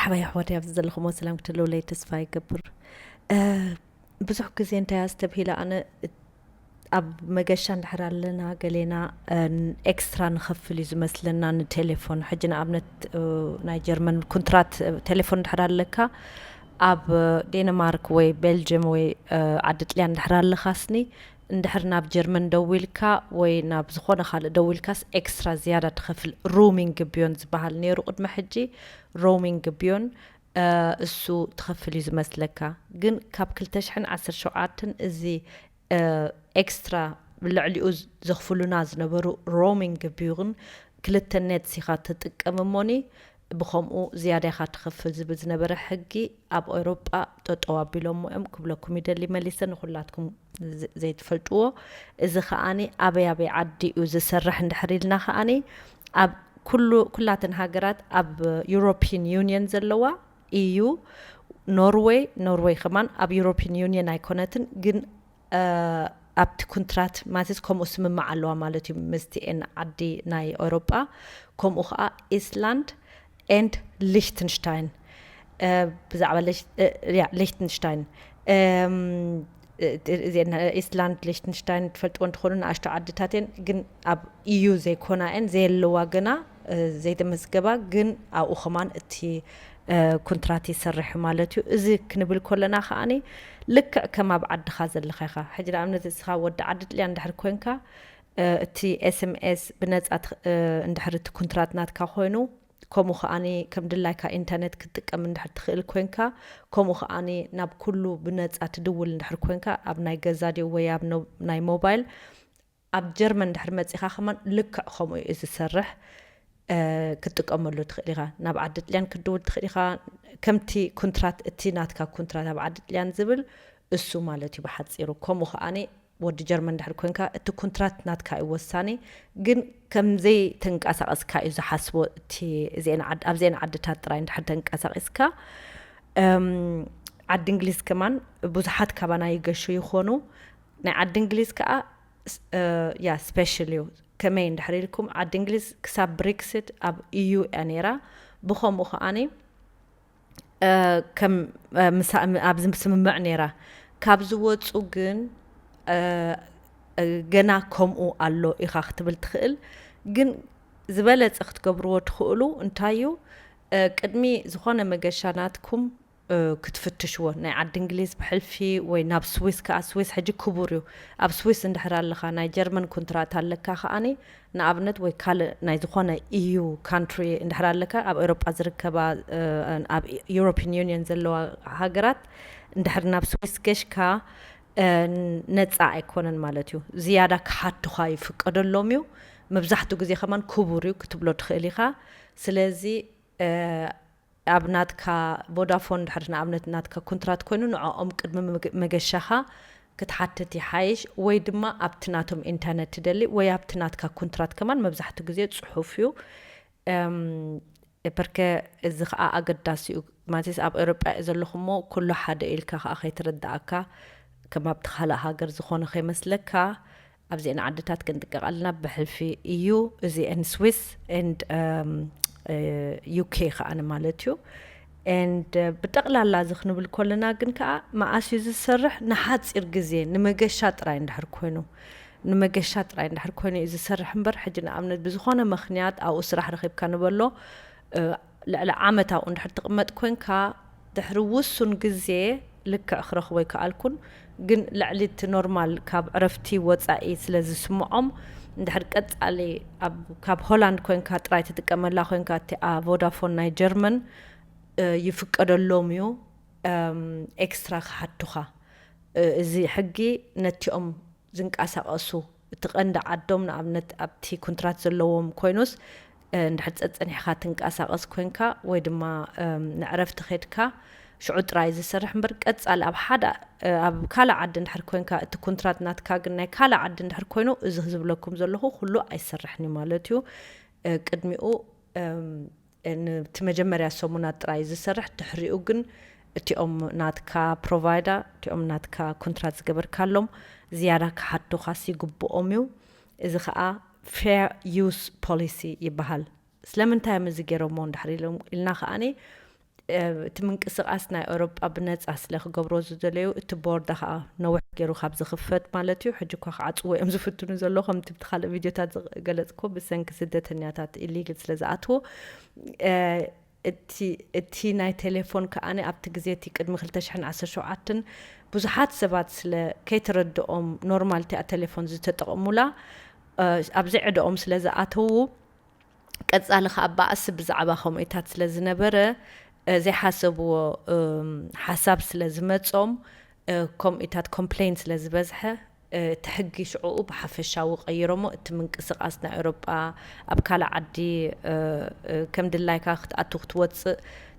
ኣባይ ኣሕዋት ኣብዚ ዘለኹሞ ሰላም ክትህልውለይ ተስፋ ይገብር። ብዙሕ ግዜ እንታይ ኣስተብሂለ ኣነ፣ ኣብ መገሻ እንድሕር ኣለና ገሌና ኤክስትራ ንኸፍል እዩ ዝመስለና ንቴሌፎን። ሕጂ ንኣብነት ናይ ጀርመን ኩንትራት ቴሌፎን እንድሕር ኣለካ፣ ኣብ ዴንማርክ ወይ ቤልጅየም ወይ ዓዲ ጥልያን እንድሕር ኣለኻስኒ፣ እንድሕር ናብ ጀርመን ደዊልካ ወይ ናብ ዝኾነ ካልእ ደዊልካስ ኤክስትራ ዝያዳ ትኸፍል። ሮሚንግ ቢዮን ዝበሃል ነይሩ ቅድሚ ሕጂ። ሮሚንግ ቢዮን እሱ ትኸፍል እዩ ዝመስለካ። ግን ካብ ክልተ ሽሕን ዓሰርተ ሸውዓተን እዚ ኤክስትራ ልዕሊኡ ዘኽፍሉና ዝነበሩ ሮሚንግ ቢዮን ክልተ ኔትስ ኢኻ ትጥቀም እሞኒ ብኸምኡ ዝያዳ ኢኻ ትኸፍል ዝብል ዝነበረ ሕጊ ኣብ ኤውሮጳ ጠጠው ኣቢሎሞ እዮም ክብለኩም ይደሊ። መሊሰ ንኹላትኩም ዘይትፈልጥዎ፣ እዚ ከኣኒ ኣበይ ኣበይ ዓዲ እዩ ዝሰርሕ እንድሕር ኢልና ከኣኒ ኣብ ኩሉ ኩላተን ሃገራት ኣብ ዩሮፒን ዩኒየን ዘለዋ ኢዩ። ኖርወይ ኖርወይ ከማን ኣብ ዩሮፒን ዩኒየን ኣይኮነትን፣ ግን ኣብቲ ኩንትራት ማለትስ ከምኡ ስምምዕ ኣለዋ ማለት እዩ ምስቲ ኤን ዓዲ ናይ ኤውሮጳ። ከምኡ ከዓ ኢስላንድ ኤንድ ሊሽትንሽታይን። ብዛዕባ ሊሽትንሽታይን ኢስላንድ፣ ሊሽትንሽታይን ትፈልጥዎ እንትኾኑ ንኣሽቶ ዓድታት እየን፣ ግን ኣብ ኢዩ ዘይኮና እየን፣ ዘየለዋ ገና ዘይተመዝገባ፣ ግን ኣብኡ ከማን እቲ ኩንትራት ይሰርሕ ማለት እዩ። እዚ ክንብል ከለና ከዓኒ ልክዕ ከም ኣብ ዓድኻ ዘለኻ ኢኻ። ሕጂ ንኣብነት እስኻ ወዲ ዓዲ ጥልያን እንድሕር ኮንካ እቲ ኤስኤምኤስ ብነፃ እንድሕር እቲ ኩንትራት ናትካ ኮይኑ፣ ከምኡ ከዓኒ ከም ድላይካ ኢንተርኔት ክትጥቀም እንድሕር ትኽእል ኮንካ፣ ከምኡ ከዓኒ ናብ ኩሉ ብነፃ ትድውል እንድሕር ኮንካ ኣብ ናይ ገዛ ድዩ ወይ ኣብ ናይ ሞባይል፣ ኣብ ጀርመን እንድሕር መፂኻ ከማን ልክዕ ከምኡ እዩ ዝሰርሕ። ክትጥቀመሉ ትኽእል ኢኻ። ናብ ዓዲ ጥልያን ክትድውል ትኽእል ኢኻ። ከምቲ ኩንትራት፣ እቲ ናትካ ኩንትራት ኣብ ዓዲ ጥልያን ዝብል እሱ ማለት እዩ ብሓፂሩ። ከምኡ ከዓኒ ወዲ ጀርመን እንድሕር ኮንካ እቲ ኩንትራት ናትካ እዩ ወሳኒ። ግን ከምዘይ ተንቀሳቐስካ እዩ ዝሓስቦ። ኣብዚአን ዓድታት ጥራይ እንድሕር ተንቀሳቒስካ። ዓዲ እንግሊዝ ከማን ብዙሓት ካባና ይገሹ ይኾኑ። ናይ ዓዲ እንግሊዝ ከዓ ያ ስፔሻል እዩ። ከመይ እንድሕር ኢልኩም ዓዲ እንግሊዝ ክሳብ ብሪክሲት ኣብ ኢዩ እያ ነይራ። ብኸምኡ ከዓኒ ከም ኣብዚ ስምምዕ ነይራ። ካብ ዝወፁ ግን ገና ከምኡ ኣሎ ኢኻ ክትብል ትኽእል። ግን ዝበለፀ ክትገብርዎ ትኽእሉ እንታይ እዩ? ቅድሚ ዝኾነ መገሻ ናትኩም ክትፍትሽዎ፣ ናይ ዓዲ እንግሊዝ ብሕልፊ ወይ ናብ ስዊስ ከዓ። ስዊስ ሕጂ ክቡር እዩ። ኣብ ስዊስ እንድሕር ኣለኻ፣ ናይ ጀርመን ኩንትራት ኣለካ ከዓኒ ንኣብነት፣ ወይ ካልእ ናይ ዝኾነ ኢዩ ካንትሪ እንድሕር ኣለካ፣ ኣብ ኤውሮጳ ዝርከባ ኣብ ዩሮፒን ዩኒየን ዘለዋ ሃገራት እንድሕር ናብ ስዊስ ገሽካ ነፃ ኣይኮነን ማለት እዩ። ዝያዳ ክሓቱኻ ይፍቀደሎም እዩ። መብዛሕትኡ ግዜ ከማን ክቡር እዩ ክትብሎ ትኽእል ኢኻ። ስለዚ ኣብ ናትካ ቮዳፎን ድሕር ንኣብነት ናትካ ኩንትራት ኮይኑ ንዕኦም ቅድሚ መገሻኻ ክትሓትት ይሓይሽ፣ ወይ ድማ ኣብቲ ናቶም ኢንተርነት ትደሊ ወይ ኣብቲ ናትካ ኩንትራት ከማን መብዛሕትኡ ግዜ ፅሑፍ እዩ። በርከ እዚ ከዓ ኣገዳሲ እዩ። ማለትስ ኣብ ኤውሮጳ እየ ዘለኹ እሞ ኩሉ ሓደ ኢልካ ከዓ ከይትረዳእካ፣ ከም ኣብቲ ካልእ ሃገር ዝኾነ ከይመስለካ። ኣብዚአን ዓድታት ክንጥቀቕ ኣለና። ብሕልፊ ኢዩ እዚአን ስዊስ ኤንድ ዩኬ ከዓኒ ማለት እዩ። ኤንድ ብጠቕላላ እዚ ክንብል ከለና ግን ከዓ መዓስ እዩ ዝሰርሕ? ንሓፂር ግዜ ንመገሻ ጥራይ እንድሕር ኮይኑ፣ ንመገሻ ጥራይ እንድሕር ኮይኑ እዩ ዝሰርሕ እምበር፣ ሕጂ ንኣብነት ብዝኾነ ምኽንያት ኣብኡ ስራሕ ረኺብካ ንበሎ ልዕሊ ዓመት ኣብኡ እንድሕር ትቕመጥ ኮንካ፣ ድሕሪ ውሱን ግዜ ልክዕ ክረኽቦ ኣይከኣልኩን፣ ግን ልዕሊ እቲ ኖርማል ካብ ዕረፍቲ ወፃኢ ስለ ዝስምዖም፣ እንድሕር ቀፃሊ ካብ ሆላንድ ኮንካ ጥራይ ትጥቀመላ ኮንካ፣ እቲኣ ቮዳፎን ናይ ጀርመን ይፍቀደሎም እዩ ኤክስትራ ክሓቱኻ። እዚ ሕጊ ነቲኦም ዝንቀሳቐሱ፣ እቲ ቀንዲ ዓዶም ንኣብነት ኣብቲ ኩንትራት ዘለዎም ኮይኑስ፣ እንድሕር ጸጸኒሕኻ ትንቀሳቐስ ኮንካ ወይ ድማ ንዕረፍቲ ኸድካ፣ ሽዑ ጥራይ ዝሰርሕ እምበር፣ ቀጻሊ ኣብ ሓደ ኣብ ካልእ ዓዲ እንድሕር ኮንካ፣ እቲ ኩንትራት ናትካ ግን ናይ ካልእ ዓዲ እንድሕር ኮይኑ፣ እዚ ዝብለኩም ዘለኹ ኩሉ ኣይሰርሕን እዩ ማለት እዩ። ቅድሚኡ ነቲ መጀመርያ ሰሙናት ጥራይ ዝሰርሕ፣ ድሕሪኡ ግን እቲኦም ናትካ ፕሮቫይዳ፣ እቲኦም ናትካ ኩንትራት ዝገበርካሎም ዝያዳ ክሓቱኻስ ይግብኦም እዩ። እዚ ኸኣ ፌር ዩስ ፖሊሲ ይበሃል። ስለምንታይ እዮም እዚ ገይሮሞ እንድሕር ኢሎም ኢልና ኸኣኒ፣ እቲ ምንቅስቃስ ናይ ኤውሮጳ ብነጻ ስለ ክገብሮ ዝደለዩ፣ እቲ ቦርዳ ከዓ ነዊሕ ገይሩ ካብ ዝኽፈት ማለት እዩ። ሕጂ እኳ ክዓጽዎ እዮም ዝፍትኑ ዘሎ፣ ከምቲ ብቲ ካልእ ቪድዮታት ዝገለጽኩ፣ ብሰንኪ ስደተኛታት ኢሊግል ስለ ዝኣትዎ። እቲ ናይ ቴሌፎን ከኣኒ ኣብቲ ግዜ እቲ ቅድሚ ክልተ ሽሕን ዓሰርተ ሸውዓተን ብዙሓት ሰባት ስለ ከይተረድኦም ኖርማል እቲኣ ቴሌፎን ዝተጠቐሙላ፣ ኣብ ዘይዕደኦም ስለ ዝኣተዉ፣ ቀጻሊ ከኣ ባእሲ ብዛዕባ ከምኡታት ስለ ዝነበረ፣ ዘይሓሰብዎ ሓሳብ ስለ ዝመጾም፣ ከምኡታት ኮምፕሌን ስለ ዝበዝሐ፣ እቲ ሕጊ ሽዕኡ ብሓፈሻዊ ቀይሮሞ። እቲ ምንቅስቃስ ናይ ኤውሮጳ ኣብ ካልእ ዓዲ ከም ድላይካ ክትኣቱ ክትወጽእ፣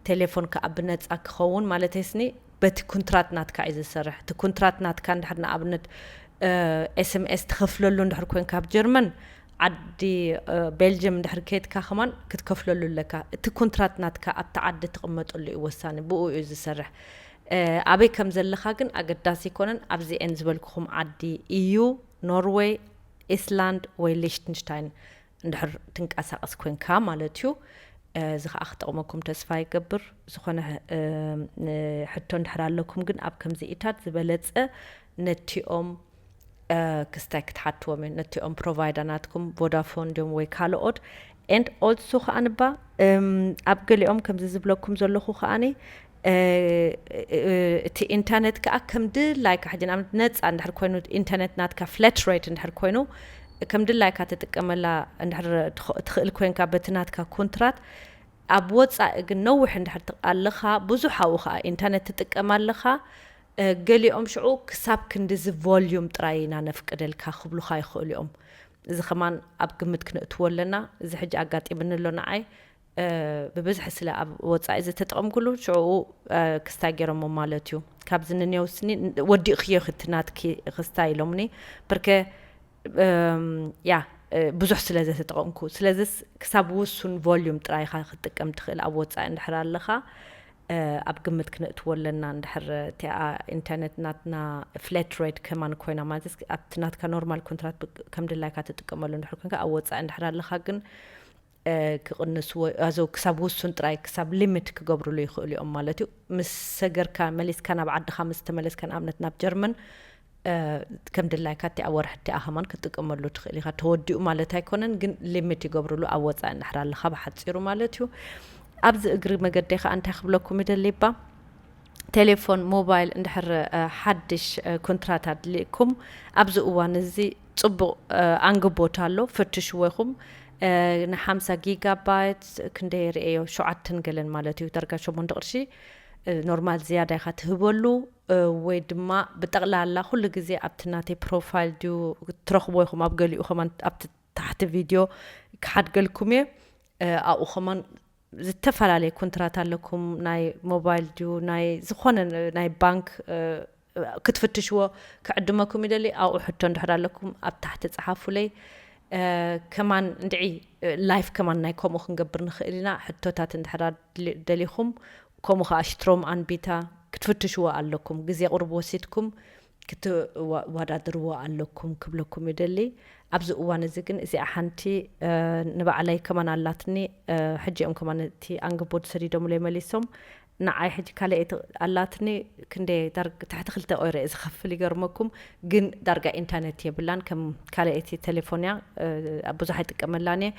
ቴሌፎን ከኣ ብነጻ ክኸውን ማለት ስኒ በቲ ኩንትራት ናትካ እዩ ዝሰርሕ። እቲ ኩንትራት ናትካ እንድሕር ንኣብነት ኤስኤምኤስ ትኸፍለሉ እንድሕር ኮይንካ ኣብ ጀርመን፣ ዓዲ ቤልጅየም እንድሕር ከይድካ ከማን ክትከፍለሉ ኣለካ። እቲ ኩንትራት ናትካ ኣብቲ ዓዲ ትቕመጠሉ እዩ ወሳኒ፣ ብኡ እዩ ዝሰርሕ። ኣበይ ከም ዘለኻ ግን ኣገዳሲ ኣይኮነን። ኣብዚኤን ዝበልኩኹም ዓዲ፣ ኢዩ፣ ኖርወይ፣ ኢስላንድ ወይ ሊሽትንሽታይን እንድሕር ትንቀሳቐስ ኮንካ ማለት እዩ። እዚ ከዓ ክጠቕመኩም ተስፋ ይገብር። ዝኾነ ሕቶ እንድሕር ኣለኩም ግን ኣብ ከምዚ ኢታት ዝበለጸ ነቲኦም ክስታይ ክትሓትዎም እዩ። ነቲኦም ፕሮቫይዳ ናትኩም ቮዳፎን ድዮም ወይ ካልኦት። And also ከዓ ንባ ኣብ ገሊኦም ከምዚ ዝብለኩም ዘለኹ ከዓኒ እቲ ኢንተርኔት ከዓ ከም ድላይካ ሕጂ ንኣብነት ነፃ እንድሕር ኮይኑ ኢንተርኔት ናትካ ፍለት ሬት እንድሕር ኮይኑ ከም ድላይካ ትጥቀመላ እንድሕር ትኽእል ኮይንካ በቲ ናትካ ኮንትራት ኣብ ወፃኢ ግን ነዊሕ እንድሕር ኣለኻ ብዙሕ ኣብኡ ከዓ ኢንተርኔት ትጥቀም ኣለኻ። ገሊኦም ሽዑ ክሳብ ክንድዚ ቮልዩም ጥራይ ኢና ነፍቅደልካ ክብሉኻ ይኽእሉ እዮም። እዚ ከማን ኣብ ግምት ክንእትዎ ኣለና። እዚ ሕጂ ኣጋጢምኒ ኣሎ ንዓይ። ብብዝሒ ስለ ኣብ ወፃኢ ዝተጠቐምኩሉ ሽዕኡ ክስታይ ገይሮሞ ማለት እዩ። ካብዚ ንኔው ስኒ ወዲእክዮ ክቲ ናትኪ ክስታይ ኢሎምኒ። ብርከ ያ ብዙሕ ስለ ዘተጠቐምኩ። ስለዚስ ክሳብ ውሱን ቮልዩም ጥራይ ኢኻ ክትጥቀም ትኽእል ኣብ ወፃኢ እንድሕር ኣለኻ። ኣብ ግምት ክነእትዎ ኣለና እንድሕር እቲኣ ኢንተርኔት ናትና ፍለት ሬት ከማን ኮይና ማለት ኣብቲ ናትካ ኖርማል ኮንትራት ከም ድላይካ ትጥቀመሉ እንድሕር ኮንካ ኣብ ወፃኢ እንድሕር ኣለኻ ግን ክቕንስዎ ኣዘው ክሳብ ውሱን ጥራይ ክሳብ ሊሚት ክገብሩሉ ይኽእሉ እዮም ማለት እዩ። ምስ ሰገርካ መሊስካ ናብ ዓድኻ ምስ ተመለስካ ንኣብነት ናብ ጀርመን ከም ድላይካ እቲ ኣብ ወርሒ እቲ ኣኸማን ክትጥቀመሉ ትኽእል ኢኻ። ተወዲኡ ማለት ኣይኮነን ግን ሊሚት ይገብሩሉ ኣብ ወፃኢ እንድሕር ኣለኻ ብሓፂሩ ማለት እዩ። ኣብዚ እግሪ መገደይ ከዓ እንታይ ክብለኩም ይደሊ ባ ቴሌፎን ሞባይል እንድሕር ሓድሽ ኮንትራት ኣድሊእኩም ኣብዚ እዋን እዚ ፅቡቕ ኣንግቦት ኣሎ። ፈትሽዎ ኢኹም። ንሓምሳ ጊጋባይት ክንደይ ርእዮ ሸዓተን ገለን ማለት እዩ ዳርጋ ሸሞንተ ቅርሺ። ኖርማል ዝያዳ ኢኻ ትህበሉ። ወይ ድማ ብጠቕላላ ኩሉ ግዜ ኣብቲ ናተይ ፕሮፋይል ድዩ ትረኽቦ ኢኹም ኣብ ገሊኡ ከማን ኣብቲ ታሕቲ ቪድዮ ክሓድገልኩም እየ። ኣብኡ ከማን ዝተፈላለየ ኮንትራት ኣለኩም ናይ ሞባይል ድዩ ናይ ዝኾነ ናይ ባንክ ክትፍትሽዎ ክዕድመኩም ይደሊ ኣብኡ ሕቶ እንድሕር ኣለኩም ኣብ ታሕቲ ፀሓፉለይ። ከማን እንድዒ ላይፍ ከማን ናይ ከምኡ ክንገብር ንኽእል ኢና ሕቶታት እንድሕር ደሊኹም ከምኡ ከዓ ሽትሮም ኣንቢታ ክትፍትሽዎ ኣለኩም ግዜ ቁርብ ወሲድኩም ክትወዳድርዎ ኣለኩም ክብለኩም ይደሊ። ኣብዚ እዋን እዚ ግን እዚኣ ሓንቲ ንባዕለይ ከማን ኣላትኒ። ሕጂ እዮም ከማን እቲ ኣንግቦት ሰዲዶምለይ መሊሶም ንዓይ ሕጂ ካልኣይቲ ኣላትኒ። ክንደይ ዳርግ ትሕቲ ክልተ ቆይረ እየ ዝኸፍል ይገርመኩም። ግን ዳርጋ ኢንተርኔት የብላን ከም ካልኣይቲ ቴሌፎን እያ። ብዙሕ ኣይጥቀመላን እየ።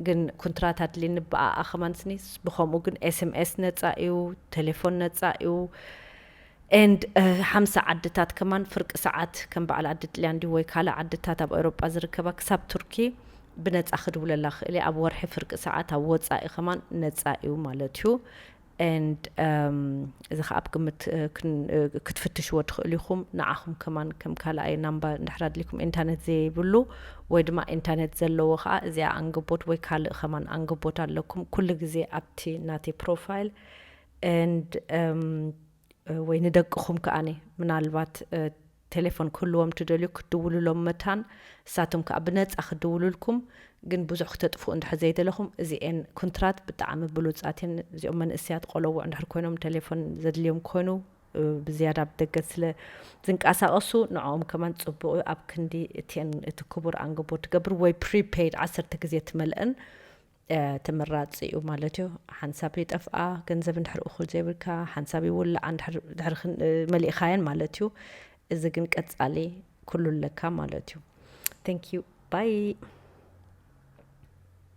ግን ኩንትራት ኣድልኒ ብኣኣ ከማን ስኒ ብከምኡ ግን ኤስኤምኤስ ነፃ እዩ። ቴሌፎን ነፃ እዩ። And ሓምሳ ዓድታት ከማን ፍርቂ ሰዓት ከም በዓል ዓዲ ጥልያን ድዩ ወይ ካልእ ዓድታት ኣብ ኤውሮጳ ዝርከባ ክሳብ ቱርኪ ብነጻ ክድውለላ ክእል እየ። ኣብ ወርሒ ፍርቂ ሰዓት ኣብ ወጻኢ ከማን ነጻ እዩ ማለት እዩ። And እዚ ከዓ ኣብ ግምት ክትፍትሽዎ ትኽእሉ ኢኹም። ንዓኹም ከማን ከም ካልኣይ ናምባ እንድሕር ኣድሊኩም ኢንተርኔት ዘይብሉ ወይ ድማ ኢንተርኔት ዘለዎ ከዓ እዚኣ ኣንግቦት ወይ ካልእ ከማን ኣንግቦት ኣለኩም ኩሉ ግዜ ኣብቲ ናተይ ፕሮፋይል። And ወይ ንደቅኹም ከኣኒ ምናልባት ቴሌፎን ክህልዎም ትደልዩ ክትድውሉሎም መታን እሳቶም ከዓ ብነፃ ክድውሉልኩም። ግን ብዙሕ ክተጥፍኡ እንድሕር ዘይደለኹም እዚኤን ኩንትራት ብጣዕሚ ብሉፃት እየን። እዚኦም መንእሰያት ቆለውዕ እንድሕር ኮይኖም ቴሌፎን ዘድልዮም ኮይኑ ብዝያዳ ብደገ ስለ ዝንቀሳቐሱ ንዕኦም ከማን ፅቡቕ እዩ። ኣብ ክንዲ እቲኤን እቲ ክቡር ኣንግቦ ትገብር ወይ ፕሪፔይድ ዓሰርተ ግዜ ትመልአን ተመራፂ እዩ ማለት እዩ። ሓንሳብ ይጠፍኣ ገንዘብ እንድሕር እኹል ዘይብልካ፣ ሓንሳብ ይውልዓ እንድሕር መሊእኻየን ማለት እዩ። እዚ ግን ቀፃሊ ኩሉ ኣለካ ማለት እዩ። Thank you, bye።